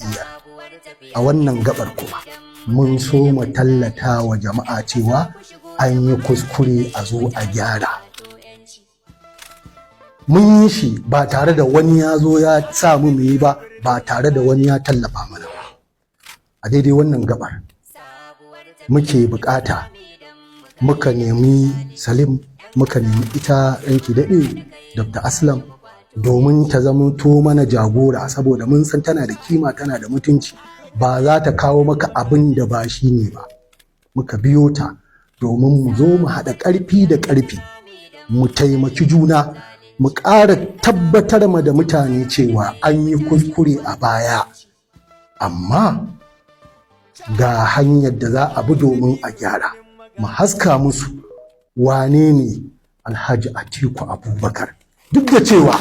Jam'iyyar a wannan gabar kuma mun so mu tallata wa jama'a cewa an yi kuskure, a zo a gyara. Mun yi shi ba tare da wani ya zo ya sa mu yi ba, ba tare da wani ya tallafa mana ba. A daidai wannan gabar muke bukata, muka nemi Salim, muka nemi ita ranki daɗe Dr. Aslam domin ta zama mana jagora, saboda mun san tana da kima, tana da mutunci, ba za ta kawo maka abin da ba shi ne ba. Muka biyo ta domin mu zo mu haɗa ƙarfi da ƙarfi, mu taimaki juna, mu ƙara tabbatar ma da mutane cewa an yi kuskure a baya, amma ga hanyar da za a bi domin a gyara. Mu haska musu wane ne Alhaji Atiku Abubakar. Duk da cewa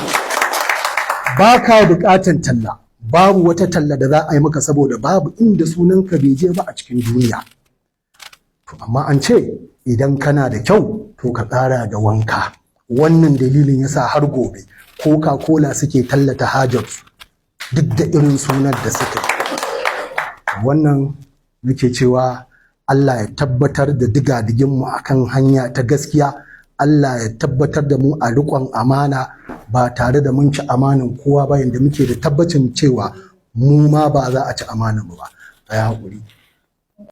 ba ka buƙatan talla, babu wata talla da za a yi maka, saboda babu inda sunanka bai je ba a cikin duniya. To amma an ce idan kana da kyau, to ka ƙara da wanka. Wannan dalilin yasa har gobe Coca-Cola suke tallata hajarsu duk da irin sunan da suka yi. Wannan nake cewa Allah ya tabbatar da digadiginmu a kan hanya ta gaskiya. Allah ya tabbatar da mu a riƙon amana ba tare da mun ci amanan kowa ba, yanda muke da tabbacin cewa mu ma ba za a ci amanan mu ba. A yi haƙuri.